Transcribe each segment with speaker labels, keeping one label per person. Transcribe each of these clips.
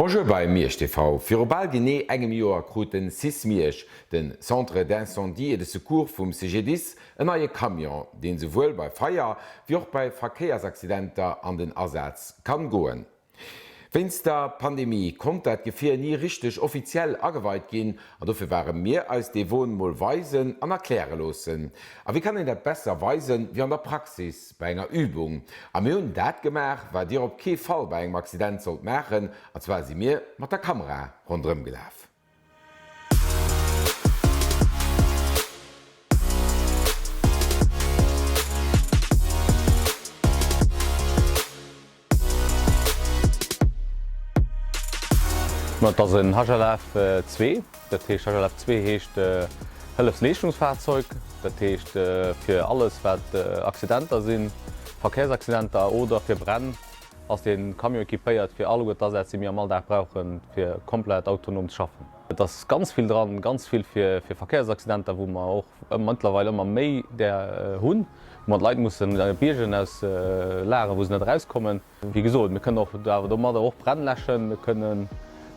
Speaker 1: Bonjour bei Miersch TV. Viru bal genee engem Joer krut den cis Miersch, den Centre d'Incendie et de Secours vum CGDIS, en neie Camion, deen souwuel bei Feier wéi och bei Verkéiersaccidenter an den Asaz kann goen. Wéinst der Pandemie konnt dat Gefier ni richteg offiziell ageweit ginn an dofir ware mir eis dee Won mol weisen an erkläre loossen. A wéi kann een dat besser weisen wéi an der Praxis bei enger Übung? A mir hunn dat gemaach wat dir op kee Fall bei engem Accident sollt maachen, an zwar si mir mat der Kamera ronderëm gelaf.
Speaker 2: Ma et ass en HLF 2, dat heescht HLF 2 heescht Hëllefsleeschtungsfahrzeug, dat heescht fir alles wat Accidenter sinn, Verkéiersaccidenter oder fir Bränn ass dee Camion équipéiert fir alleguer d'Asätz déi mir am Alldag brauchen fir komplett autonom ze schaffen. Et ass ganz vill dran, ganz vill fir Verkéiersaccidenter wou mer och mëttlerweil ëmmer méi där hunn, wou mer d'Leit mussen biergen aus Lageren wou se net erauskommen. Wéi gesot, mir kënnen och awer domadder och Bränn läschen, mir kënnen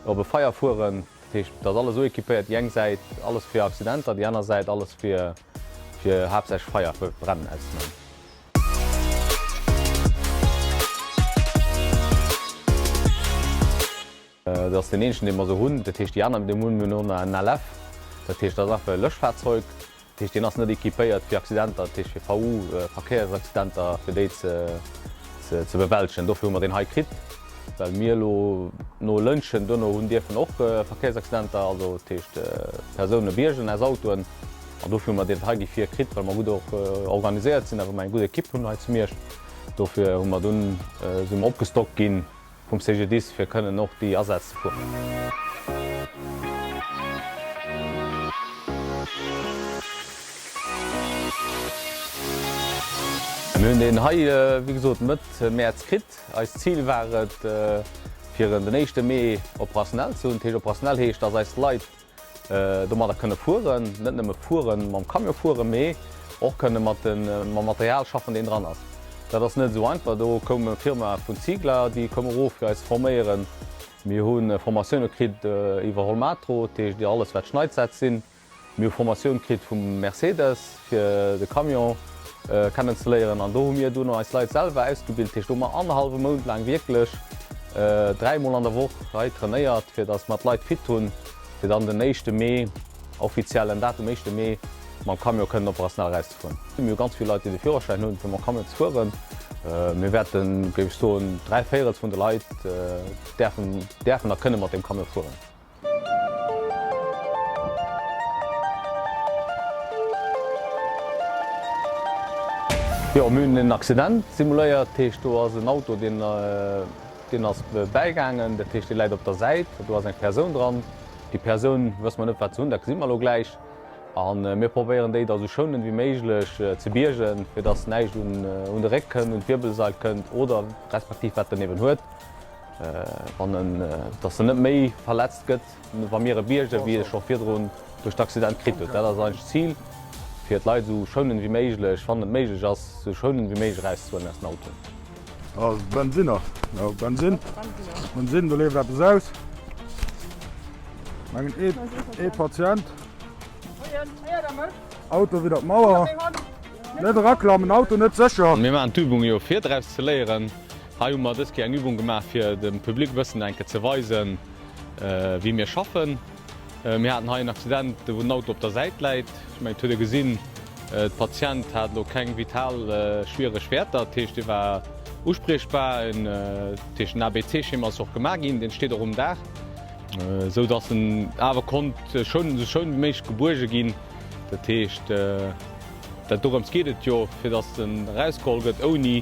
Speaker 2: op e Feier fueren. Dat heescht, et ass alles esou équipéiert, déi eng Säit alles fir Accidenter, déi aner Säit alles fir haaptsächlech Feier, fir Bränn auszemaachen. Dat ass deen eenzegen, dee mer esou hunn. Dat heescht, déi aner, déi mir hunn, mir hunn och nach en LF, dat heescht, dat ass einfach e Löschfahrzeug. Dat heescht, deen ass net équipéiert fir Accidenter, dat heescht fir VU, Verkéiersaccidenter, fir déi ze bewältegen. Dofir hu mer deen hei kritt, well mir elo no Lëntgen duerno hunn dierfen och Verkéiersaccidenter, also dat heescht Persoune biergen aus Autoen. An dofir hu mer dat hei Gefier kritt, well mer gutt och organiséiert sinn a well mer eng gutt Ekipp hunn hei zu Miersch. Dofir hu mer dunn, si mer opgestockt gi vum CGDIS, fir kënnen och déi Asätz ze fueren. Mir hunn deen hei, wéi gesot, Mëtt Mäerz kritt. Eist Zil war et, fir en den éischte Mee operationell ze hunn. Dat heescht, operationell heescht, dass eis Leit domadder kënne fueren, net nëmme fueren, mam Camion fueren, mee och kënne mat de mam Material schaffen, deen dran ass. Dat ass net esou einfach. Do koum e Firma vun Ziegler, déi koum erof fir eis ze forméieren. Mir hu Formatioune kritt iwwer Holmatro, dat heescht alles wat Schneidsätz sinn. Mir hu Formatioun kritt vum Mercedes fir de Camion kennen ze léieren an do hu mir duerno eis Leit selwer ausgebilt. Dat heescht do hu mer annerhallwe Mount laang wierklech dräimol an der Woch hei trainéiert, fir datt mer d'Leit fit hunn, fir dann den éischte Mee, offiziellen Datum éischte Mee, mam Camion kënnen operationell erauszefueren. Mir hu ganz vill Leit, déi de Führerschäin hunn, fir mam Camion ze fueren. Mir wäerten, géif ech soen, dräivéierels vun de Leit däerfen däerfen a kënne mat deem Camion fueren. Jo, mir hunn en Accident simuléiert. Dat heescht, do ass en Auto, deen, deen ass bäigaangen. Dat heescht, dee läit op der Säit. Do ass eng Persoun dran. Déi Persoun wësse mer net, wat se hunn, dat gesi mer elo gläich. A mir probéieren déi da sou schounend wéi méiglech ze biergen, fir dass näischt un, un de Réck kënnt, un d'Wierbelsail kënnt oder respektiv wat en eben huet. Wann en, dass en net méi verletzt gëtt, wa mir e biergen, wéi e scho virdrun duerch d'Accident kritt huet. Dat ass eigentlech d'Zil, fir d'Leit esou schounend wéi méiglech, wann et méiglech ass, esou schounend wéi méiglech erauszehuelen aus den Autoen.
Speaker 3: Ah, Bensinner. Jo, Bensin. Bensin, do leeft eppes aus. Mengen ee, ee Patient. Auto widder d'Mauer. Net eraklammen, Auto net sécher.
Speaker 2: Mir maachen d'Übung jo fir draus ze léieren. Hei hu mer dës Kéier eng Übung gemaach fir dem Public e bëssen eng Kéier ze weisen, wéi mir schaffen. Mir haten hei en Accident, wou den Auto op der Säit läit. Ech mengen, et huet ee gesinn, de Patient hat elo keng vital schwiereg Wäerter, dat heescht, dee war uspriechbar. Dat heescht, den ABC-Schema ass och gemaach ginn, deen steet och um Daach, esou datt en awer konnt schoun, esou schoun wéi méiglech gebuerge ginn. Dat heescht, dat dorëms geet et jo, fir datt en erausgeholl gëtt ouni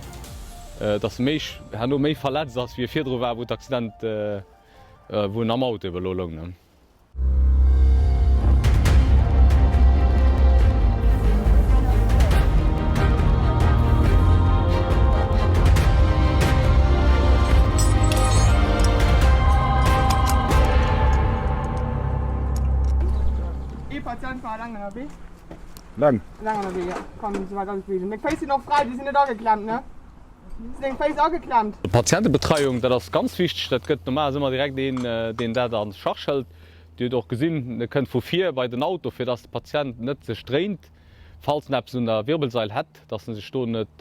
Speaker 2: dass e méi herno méi verletzt ass wéi e virdru war, wou d'Accident, wou en am Auto ebe lo loung.
Speaker 4: Ee Patient war eleng ënnerwee.
Speaker 3: Leng.
Speaker 4: Leng ënnerwee, jo. Kann souwäit alles beweegen. Meng Féiss sinn och fräi, déi sinn net ageklemmt, ne? Sinn deng Féiss ageklemmt?
Speaker 2: D'Patientebetreiung, dat ass ganz wichteg. Dat gëtt normalerweis ëmmer direkt een, deen dat an Charge hëlt. Dir hutt och gesinn, e kënnt vu vir bei den Auto, fir dass de Patient net sech dréint, falls en eppes un der Wirbelsail hätt, dass en sech do net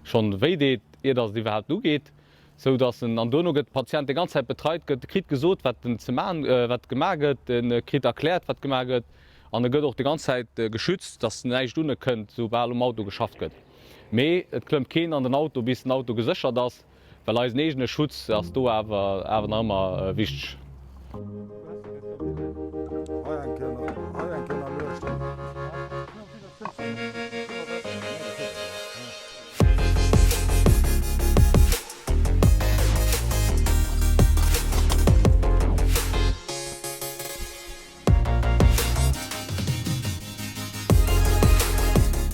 Speaker 2: schonn wéi deet, ier dass et iwwerhaapt ugeet, sou dass en, an duerno gëtt de Patient déi ganz Zäit betreit, gëtt, kritt gesot, wat en ze man, wat gemaach gëtt, e kritt erkläert, wat gemaach gëtt, an e gëtt och déi ganz Zäit geschützt, dass näischt un e kënnt, soubal um Auto geschafft gëtt. Mee et klëmmt keen an den Auto, bis den Auto geséchert ass. Well eisen eegene Schutz ass do awer awer nach ëmmer wichteg.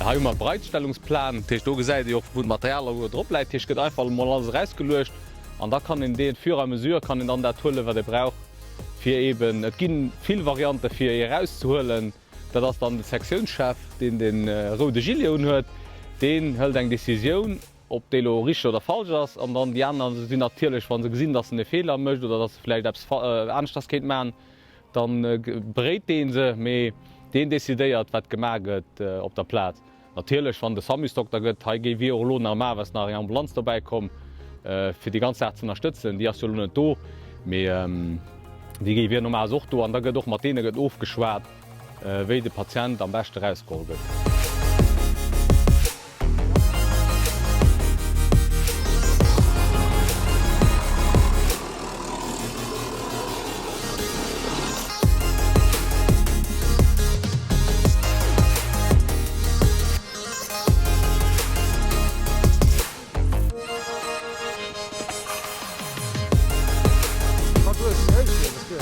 Speaker 2: Hei hu mer Bereitstellungsplan, dat heescht do gesäit ee och wou d'Material alleguer drop läit. Dat heescht gëtt einfach emol alles erausgeluecht an da kann een dee fur et à mesure kann een dann dat huelen wat ee brauch fir eben, et gi vill Variante fir ee erauszehuelen. Dat ass dann de Sektiounschef deen de roude Gilet unhuet, deen hëlt eng Decisioun ob déi elo richteg oder falsch ass an dann déi aner sinn natierlech wa se gesinn datt en e Feeler mécht oder datt e vläicht eppes aneschters kéint maachen, Dann beréit deen se, mee deen decidéiert wat gemaach gëtt op der Plaz. Natierlech wann de Samusdokter gëtt, hei géif wier och elo normalerweis nach eng Ambulanz dobäi komm fir déi ganz Saach ze ënnerstëtzen, déi ass jo elo net do, mee déi géif wier normalerweis och do an da gëtt och mat deene gëtt ofgeschwat wéi de Patient am beschte rausgeholl gëtt.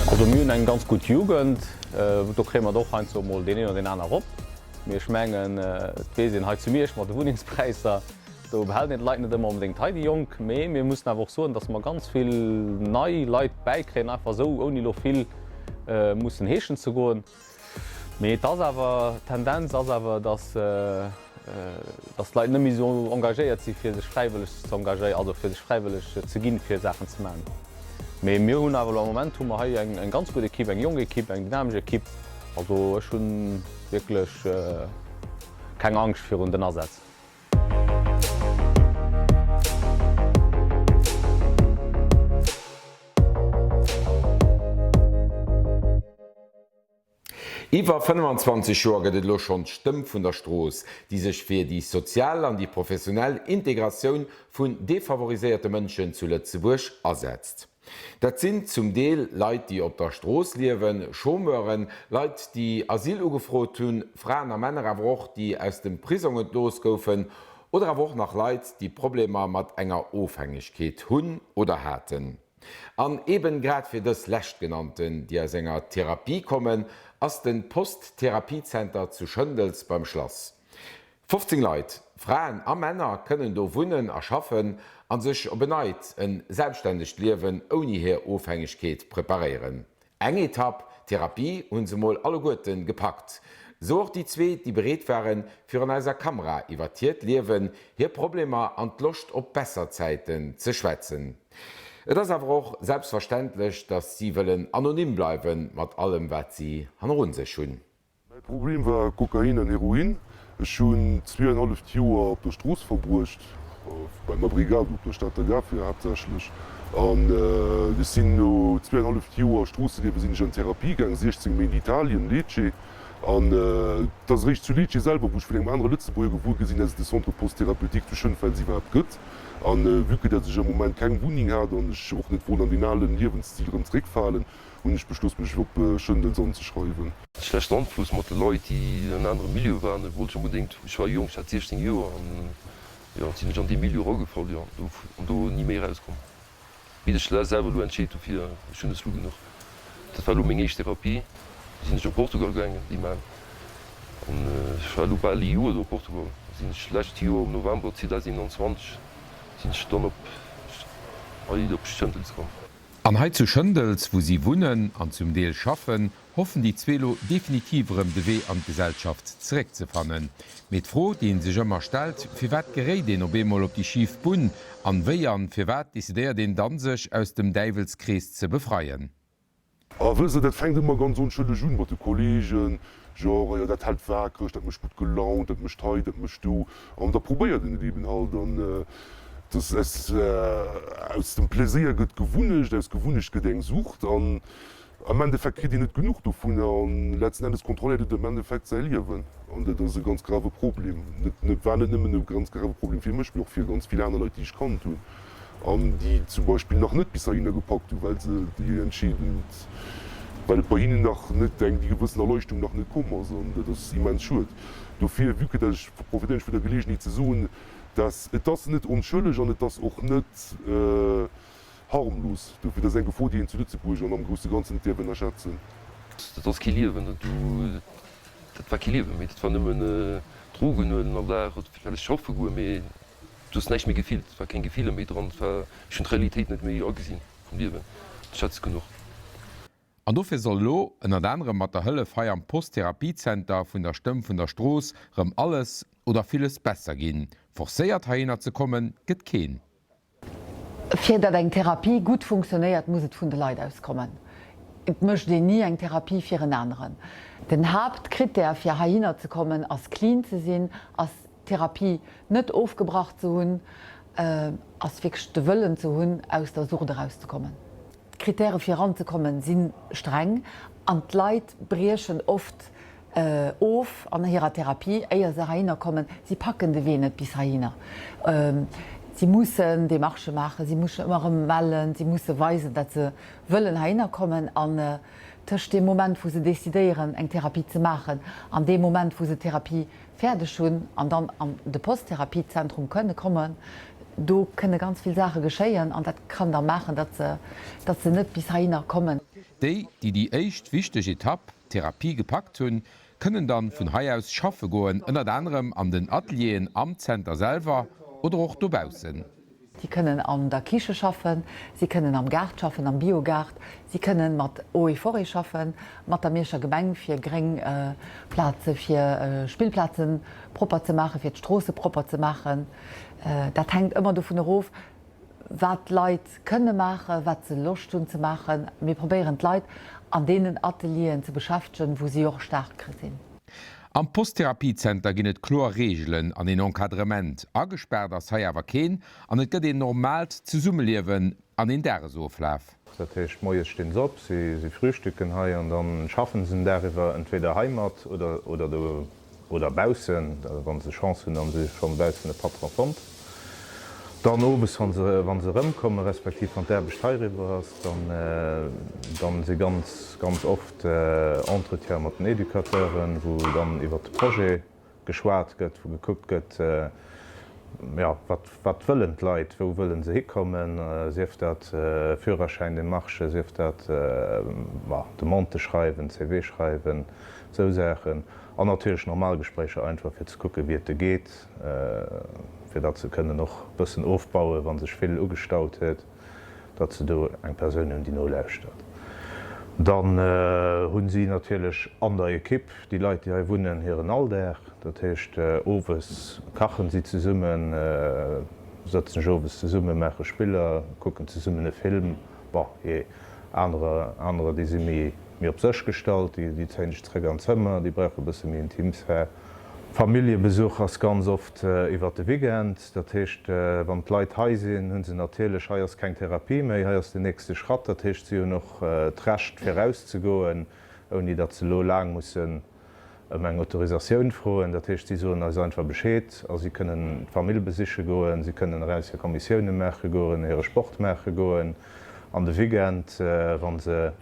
Speaker 2: Also mir hunn eng ganz gutt Jugend, do kréie mer et och heiansdo emol deen een oder deen aner erop. Mee ech mengen, et weess een hei zu Miersch mat de Wunnengspräisser, do behält een d'Leit net ëmmer onbedéngt hei, déi Jonk. Mee mir mussen awer och soen, datt mer ganz vill nei Leit bäikréien, einfach esou, ouni elo vill mussen heeschen ze goen. Mee et ass awer, d'Tendenz ass awer, datt, datt d'Leit net méi esou engagéiert si fir sech fräiwëlleg ze engagéieren, also fir sech fräiwëlleg ze ginn, fir Saachen ze maachen. Mee mir hunn awer elo am Moment hu mer hei eng ganz gutt Ekipp, eng jonk Ekipp, eng dynamesch Ekipp. Also ech hunn wierklech keng Angscht virun den Asätz.
Speaker 1: Iwwer 25 Joer gëtt et elo schonn d'Stëmm vun der Strooss, déi sech fir déi sozial an déi professionell Integratioun vun defavoriséierte Mënschen zu Lëtzebuerg asetzt. Dat sinn zum Deel Leit, déi op der Strooss liewen, Chômeuren, Leit, déi Asyl ugefrot hunn, Fraen a Männer awer och, déi aus dem Prisong entlooss goufen oder awer och nach Leit, déi Problemer mat enger Ofhängegkeet hunn oder haten. An eben grad fir dës Leschtgenannten, déi aus enger Therapie kommen, ass de Post-Therapie-Zenter zu Schëndels beim Schlass. 15 Leit, Fraen a Männer, kënnen do wunnen a schaffen a sech op en neit, en selbststännegt Liewen ouni hir Ofhängegkeet preparéieren. Eng Etapp Therapie hunn se mol alleguerten gepackt. Sou och déi zwee, déi bereet waren, virun eiser Kamera iwwert hiert Liewen, hir Problemer an d'Loscht op besser Zäiten ze schwätzen. Et ass awer och selbstverständlech, dass si wëllen anonym bleiwen mat allem wat si hannerun sech hunn.
Speaker 5: Mäi Problem war Kokain an Heroin. Ech hunn zweeënhalleft Joer op der Strooss verbruecht, beim Abrigado op der Stater Gare fir haaptsächlech. An ech sinn no zweeënhalleft Joer Stroosseliewe sinn ech an Therapie gaang, 16 Méint Italien, Lecce. An et ass eréischt zu Lecce selwer, wou ech vun engem anere Lëtzebuerger gewuer gi sinn, dass et e Centre post-thérapeutique zu Schönfels iwwerhaapt gëtt. An vue que dass ech am Moment keng Wunneng hat an ech och net wollt an deen alen Liewensstil erëm zeréckfalen, hunn ech beschloss mech op Schëndels anzeschreiwen.
Speaker 6: Schlechten Anfluss mat de Leit déi an anere Milieu waren, ech wollt onbedéngt, ech war jonk, ech hat 16 Joer an jo sinn ech an dee Milieu eragefall, jo an do ni méi erauskomm, bis ech selwer elo entscheet hu fir ech hunn es elo genuch. Dat war elo meng éischt Therapie, du sinn ech op Portugal gaangen déi man an ech war elo bal ee Joer do a Portugal, sinn ech lescht Joer am November 2021 sinn ech dann op hei op Schëndels komm.
Speaker 1: An hei zu Schëndels, wou si wunnen an zum Deel schaffen, hoffen déi zwee lo definitiv erëm de Wee an d'Gesellschaft zeréckzefannen. Mee d'Fro, déi een sech ëmmer stellt, Firwat geréit een op eemol op déi schif Bunn? An wéi an firwat decidéiert een dann sech aus dem Däiwelskrees ze befreien?
Speaker 5: A wësst Der, dat fänkt ëmmer ganz onschëlleg un mat de Kollegen, genre, jo dat hält waakreg, dat mécht gutt gelaunt, dat mécht hei, dat mécht do. An da probéiert een et eben halt. An dass aus, aus dem Pläséier gëtt Gewunnecht, aus Gewunnecht gëtt eng Sucht. An am Endeffekt kritt een net genuch dovunner an letzten Endes kontrolléiert et am Endeffekt säi Liewen. An dat ass e ganz grave Problem. Net, net, war net nëmmen e ganz grave Problem fir mech, mee och fir ganz vill aner Leit, déi ech kannt hunn. an déi zum Beispill nach net bis heihinner gepackt hunn, well se déi entscheedend, well et bei hinnen nach net eng, déi gewëssen Erleuchtung nach net komm ass. An dat ass immens schued. Dofir, vue que dat ech, profitéieren ech vun der Geleegenheet ze soen, dass et ass net onschëlleg an et ass och net harmlos. Dofir, dat ass eng Gefor, déi een zu Lëtzebuerg an am grousse Ganzen net däerf ënnerschätzen.
Speaker 6: Dat ass kee Liewen, dat war kee Liewe méi, dat war nëmmen Drogen huelen all Dag oder vläicht schaffe goen, mee Du hues näischt méi gefillt, et war keng Gefiller méi dran, et war, ech hunn d'Realitéit net méi agesinn vum Liewen, ech hat se genuch.
Speaker 1: An dofir soll elo, ënnert anerem mat der Hëllef hei am Post-Therapie-Zenter vun der Stëmm vun der Strooss, rëm alles oder villes besser ginn. Forcéiert heihinner ze kommen, gëtt keen.
Speaker 7: Fir datt eng Therapie gutt funktionéiert, muss et vun de Leit aus kommen. Et mécht een ni eng Therapie fir en aneren. Den Haaptkrittär fir heihinner ze kommen ass clean ze sinn, ass d'Therapie net ofgebrach ze hunn, ass wierklech de Wëllen ze hunn, aus der Sucht erauszekommen. D'Krittäre fir eranzekommen si streng an d'Leit briechen oft of an hirer Therapie, éier se heihinner kommen. Si packen de Wee net bis heihinner. Si mussen Demarchë maachen, si mussen ëmmer erëm mellen, si musse weisen, datt se wëllen heihinner kommen. An tëscht deem Moment, wou se decidéieren, eng Therapie ze maachen, an deem Moment, wou se d'Therapie fäerdeg hunn an dann an de Post-Therapiezentrum kënne kommen, do kënne ganz vill Saache geschéien an dat kann da maachen, datt se, datt se net bis heihinner kommen.
Speaker 1: Déi, déi déi éischt wichteg Etapp, d'Therapie, gepackt hunn, kënnen dann vun hei aus schaffe goen, ënnert anerem an den Atelieren am Zenter selwer oder och dobaussen.
Speaker 7: Si kënnen an der Kiche schaffen, si kënnen am Gaart schaffen, am Biogaart, si kënnen mat Eaux et Forêts schaffen, mat der Mierscher Gemeng fir gréng Plaze fir Spillplaze propper ze maachen, fir d'Stroosse propper ze maachen. Dat hänkt ëmmer dovun erof, wat d'Leit kënne maachen, wat se Loscht hunn ze maachen. Mir probéieren d'Leit an deenen Atelieren ze beschäftegen, wou si och staark sinn.
Speaker 1: Am Post-Therapie-Zenter ginn et kloer Reegelen an een Encadrement. Agespaart ass hei awer keen an et gëtt een normaalt Zesummeliewen an een Dagesoflaf.
Speaker 8: Dat heescht, moies stinn se op, si frühstücken hei an da schaffen se den Dag iwwer entweder hei mat oder do oder baussen. Wa se Chance hunn, da si schonn baussen e Patron fonnt. Dann owes, wa se, wa se erëmkommen, respektiv wann d'Aarbecht heiriwwer ass, dann, dann si ganz, ganz oft Entretiene mat den Educateuren, wou dann iwwert de Projet geschwat gëtt, wou gekuckt gëtt, jo, wat, wat wëllen d'Leit, wou wëlle se hikommen, sief dat Führerschäin-Demarchen, sief dat, ma, Demandë schreiwen, CV schreiwen, esou Saachen. An natierlech normal Gespréicher einfach, fir ze kucken, wéi et de geet. fir datt se kënnen och e bëssen ofbauen, wa sech vill ugestaut huet, datt se do eng Persoun hunn, déi nolauschtert. Dann hu si natierlech an der Ekipp, déi Leit, déi hei wunnen, hiren Alldag. Dat heescht, owes kachen si zesummen, sëtzen sech owes zesummen, maache Spiller, kucken zesummen e Film. Bon, jee, anerer, anerer, déi si méi, méi op sech gestallt, déi, déi zéien sech zrëck an d'Zëmmer, déi brauche e bësse méi Intimsphär. Familljebesuch ass ganz oft iwwert de Weekend. Dat heescht, wann d'Leit hei sinn, hu se natierlech, hei ass keng Therapie méi, hei ass den nächste Schratt. Dat heescht, si hunn och d'Recht fir erauszegoen, ouni datt se elo laang mussen ëm eng Autorisatioun froen. Dat heescht, si soen eis einfach Bescheed a si kënnen d'Famill besiche goen, si kënnen eraus hir Kommissioune maache goen, hire Sport maache goen an de Weekend, wa se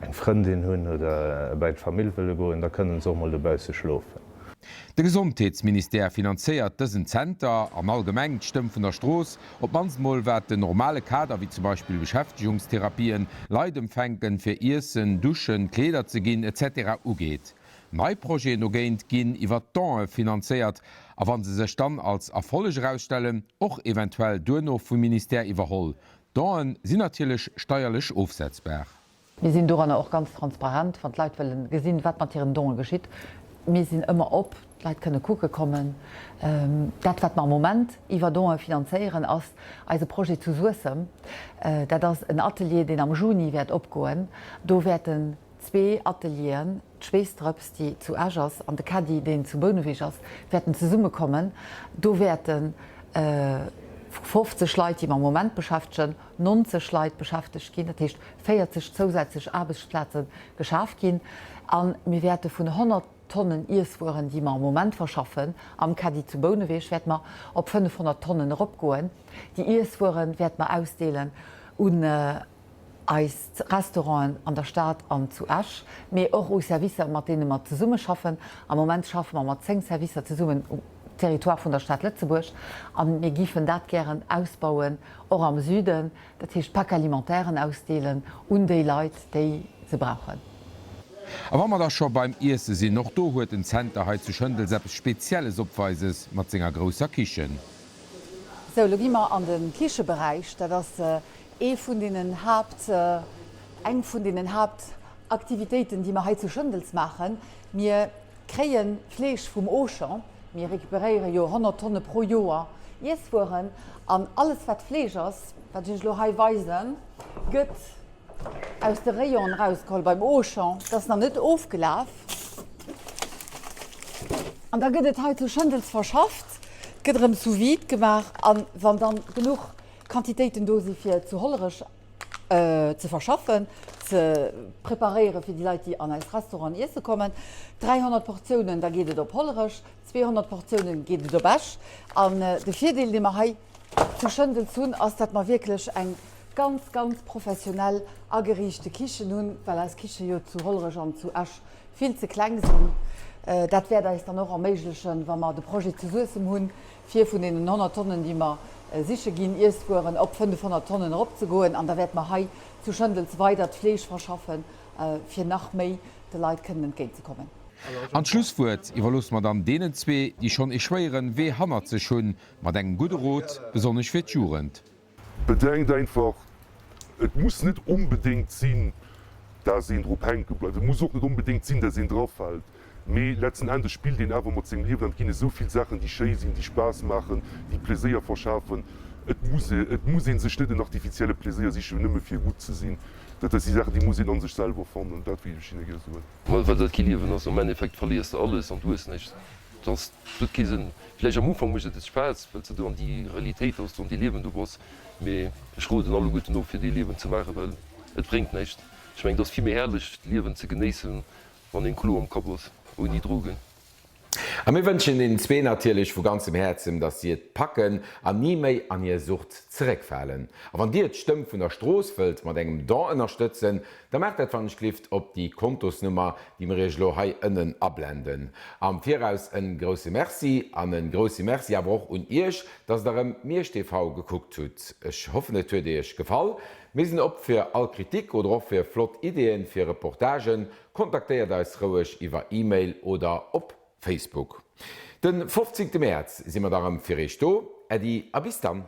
Speaker 8: eng Frëndin hunn oder bäi d'Famill wëlle goen, da kënnen se och mol dobausse schlofen.
Speaker 1: De Gesondheetsministère finanzéiert dësen Zenter an allgemeng d'Stëmm vun der Strooss, op d'mannst mol wat den normale Kader wéi zum Beispill Beschäftegungstherapien, Leit empfänken, fir Iessen, Duschen, Kleeder ze ginn, etc. Ugeet. Nei Projeten dogéint ginn iwwer d'Don'e finanzéiert a wa se sech dann als Erfolleg erausstellen, och eventuell duerno vum Ministère iwwerholl. D'Don'e sinn natierlech steierlech ofsetzbar.
Speaker 7: Mir sinn doranner och ganz transparent, wann d'Leit wëllen gesinn, wat mat hiren Donë geschitt. Mir sinn ëmmer op, d'Leit kënne kucke kommen. Dat, wat mer am Moment iwwer Donë finanzéieren, ass eise Projet zu Suessem. Dat ass en Atelier, deen am Juni wäert opgoen. Do wäerten zwee Atelieren, d'Schweessdrëps, déi zu Esch ass, an de Caddy, deen zu Bouneweg ass, wäerten zesummekommen. Do wäerte 50 Leit, déi mer am Moment beschäftegen, 90 Leit beschäftegt ginn, dat heescht 40 zousätzlech Aarbechtsplaze geschaf ginn. A mir wäerte vun 100 Tonnen Iesswueren, déi mer am Moment verschaffen am Caddie zu Bouneweg, wäerte mer op 500 Tonnen eropgoen. Déi Iesswuere wäerte mer ausdeelen un eis Restauranten an der Stad an zu Esch, mee och u Servicer, mat deene mer zesummeschaffen. Am Moment schaffe mer mat 10 Servicer zesummen um Territoire vun der Stad Lëtzebuerg a mir giffen dat gären ausbauen och am Süden, dat heescht Pack-alimentairen ausdeelen un déi Leit, déi se brauchen.
Speaker 1: A wa mer da scho beim Iesse sinn, och do huet den Zenter hei zu Schëndels eppes Spezielles Opweises mat senger grousser Kichen.
Speaker 7: Sou, elo gi mer an de Kicheberäich. Dat ass ee vun deenen Haapt, eng vun deenen Haaptaktivitéiten, déi mer hei zu Schëndels maachen. Mir kréie Fleesch vum Auchan. Mir recuperéiere jo 100 Tonne pro Joer Iesswueren. An alles, wat Fleesch ass, wat ech Iech elo hei weisen, gëtt aus de Rayonen erausgeholl beim Auchan. Dat ass nach net ofgelaf. An da gëtt et hei zu Schëndels verschafft, gëtt erëm sous vide gemaach. A wann dann genuch Quantitéiten do si fir zu Hollerech ze verschaffen, ze preparéiere fir déi Leit, déi an eis Restauranten iesse kommen. 300 Portiounen, da geet et op Hollerech, 200 Portiounen geet et op Esch. An de Virdeel, dee mer hei zu Schëndels hunn, ass, datt mer wierklech eng ganz, ganz professionell ageriichte Kichen hunn, well eis Kiche jo zu Hollerech an zu Esch vill ze kleng sinn. Dat wäert eis dann och erméiglechen, wa mer de Projet zu Suessem hunn, fir vun deenen 100 Tonnen, déi mer siche ginn, Iesswueren, op 500 Tonnen eropzegoen. An da wäerte mer hei zu Schëndels weider d'Fleesch verschaffen, fir nach méi de Leit kënnen entgéintzekommen.
Speaker 1: An d'Schlusswuert iwwerloosse mer dann deenen zwee, déi schonn ee schwéieren Wee hannert sech hunn, mat engem gudde Rot, besonnesch fir d'Jugend.
Speaker 5: Bedenkt einfach, et muss net onbedéngt sinn, dass een drop hänke bleift, et muss och net onbedéngt sinn, dass een drafält, mee letzten Endes spillt een awer mat sengem Liewen an et ginn esou vill Saachen, déi schéi sinn, déi Spaass maachen, déi Pleséier verschafen. Et muss, et muss ee sech net en artificielle Pleséier sichen, nëmme fir gutt ze sinn. Dat si Saachen, déi muss een an sech selwer fannen. Dat wéilt ech hinne gär soen.
Speaker 6: Well dat kee Liewen ass. Am Endeffekt verléiers de alles an du hues näischt. Dat ass, dat huet kee Sënn. Vläicht am Ufank mécht et et Spaass, well s de do an déi Realitéit, dass du an dee Liewen do bass, mee ech roden alleguerten of fir dee Liewen ze maachen, well et bréngt näischt. Ech mengen, et ass vill méi herrlech d'Liewen ze genéissen, wann een kloer am Kapp ass, ouni Drogen.
Speaker 1: A mir wënschen deenen zwee natierlech vu ganzem Häerzem, dass si et packen an ni méi an hir Sucht zeréckfalen. A wann dir d'Stëmm vun der Strooss wëllt mat engem Don ënnerstëtzen, da maacht dat wannechgelift op déi Kontosnummer, déi mir iech elo hei ënnen ablenden. Am Viraus en grousse Merci an en grousse Merci awer och un iech, dass der erëm Miersch TV gekuckt hutt. Ech hoffen et huet iech gefall. Mir sinn op fir all Kritik oder och fir flott Ideeën fir Reportagen. Kontaktéiert eis roueg iwwer E-Mail oder op Facebook. Den 15 Mäerz si mer da rëm fir iech do. Äddi a bis dann!